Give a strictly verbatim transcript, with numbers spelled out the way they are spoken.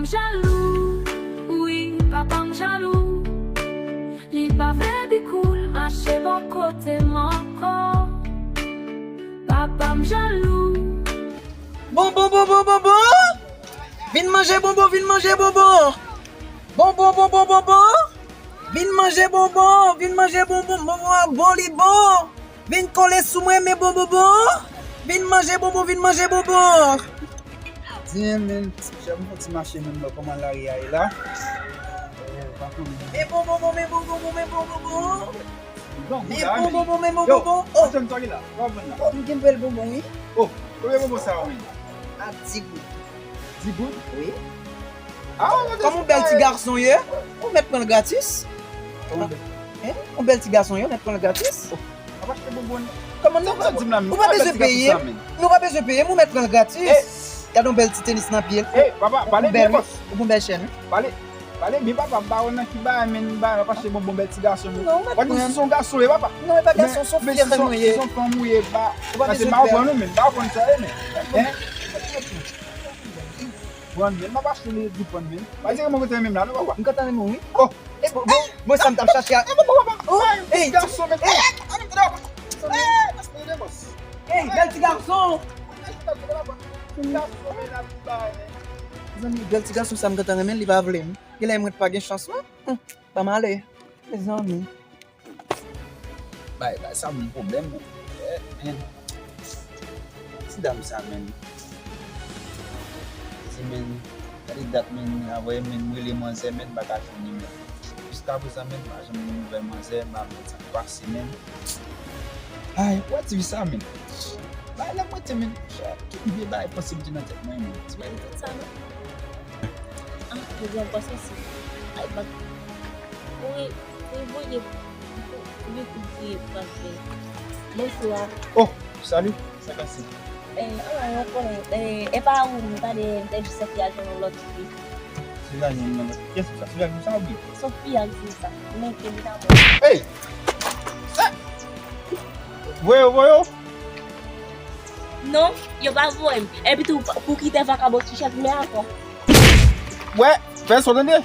Jalou, wi, papa m jalou. Li pa vle Big Cool mache bò kote m ankò. Papa m jalou. Bonbon, bonbon, bonbon! Vin manje bonbon, vin manje bonbon! Bonbon, bonbon, bonbon! Vin manje bonbon, vin manje bonbon, bonbon an bon, li bon. Vin kole sou mwen, men bonbon bon. Vin manje bonbon, vin manje bonbon. Di men, ti chè m fè ti mache menm lò, kòman lari a ye la? Eh, pa konnen. Men bonbon bon, men bonbon bon, men bonbon bon. Bon, men bonbon bon, men bonbon bon. Oh, m gen bèl bonbon, wi. Oh, konbyen bonbon sa yo menm? A di goud. Di goud? Wi. Ah, kòm ou bèl ti gason ye, ou mèt pran l gratis. Kòman bèl? Hein? Ou bèl ti gason ye, ou mèt pran l gratis. Ap achte bonbon. Kòman nou pa, ou pa bezwen peye m. Nou pa bezwen peye m, ou mèt pran l gratis. Gade yon bèl ti tenis nan pye l. Hey, papa, pale byen, bòs. Ou gon bèl chèn, wi. Pale, pale byen, papa, m pa wè nan ki bagay, men m pa, m ap achte bonbon bèl ti gason, non. Non, ou mèt pran. Ou di si se yon gason ou ye, papa. Non, e pa gason, se yon ti fanm ou ye. Si se yon fanm ou ye, ba, pase m pa konn sa, men m pa konn sa, men. Hein? Pran men, m ap achte li di pran men. Pa di mwen kontan menm la, non, papa. M kontan menm, wi. Oh! E bon, bon, mwen sa m t ap chache a. E bon, bon, papa. Oh, hey, ti gason, men. Hey, hey, bèl ti gason. Zanmi, bèl ti gason sa m kontan renmen, li pa vle m. Genlè mwen pa gen chans, non? Hmm, pa m ale. Mezanmi. Bay, bay sa moun pwoblèm, men. Eh, men. Ti dam sa, men. Di, men, gade dat, men, avè, men, m rele manzè, men, m pa ka jwenn li, men. Jiskaprezan, men, m pa janm gen nouvèl manzè, m pa konn sa k pase, men. Ay, wè ti vi sa, men. Bay, lè mwen te, men, tout vye bay panse m te nan tèt mwen, men. Ti bay sa, non. Ah, jodi a m panse si. Ay, bak. Wi, wi, voye. Wi, wi, wi, wi. Bonswa. Oh, salut. Sa k pase? Eh, ala, yon konnen, eh, e pa ou, m tande m te jis sòti al jwenn yon lòt fi. Soti al jwenn yon lòt fi? Kiyès sa? Soti al jwenn sa oubyen? Soti al jwenn sa. Men ke li ta bon. Hey! Sa! Voye yo, voye yo! Non, yo pa voye m. Epi tou, pou kite vakabon ti chèf men ankò. Wè, fè sa w tande.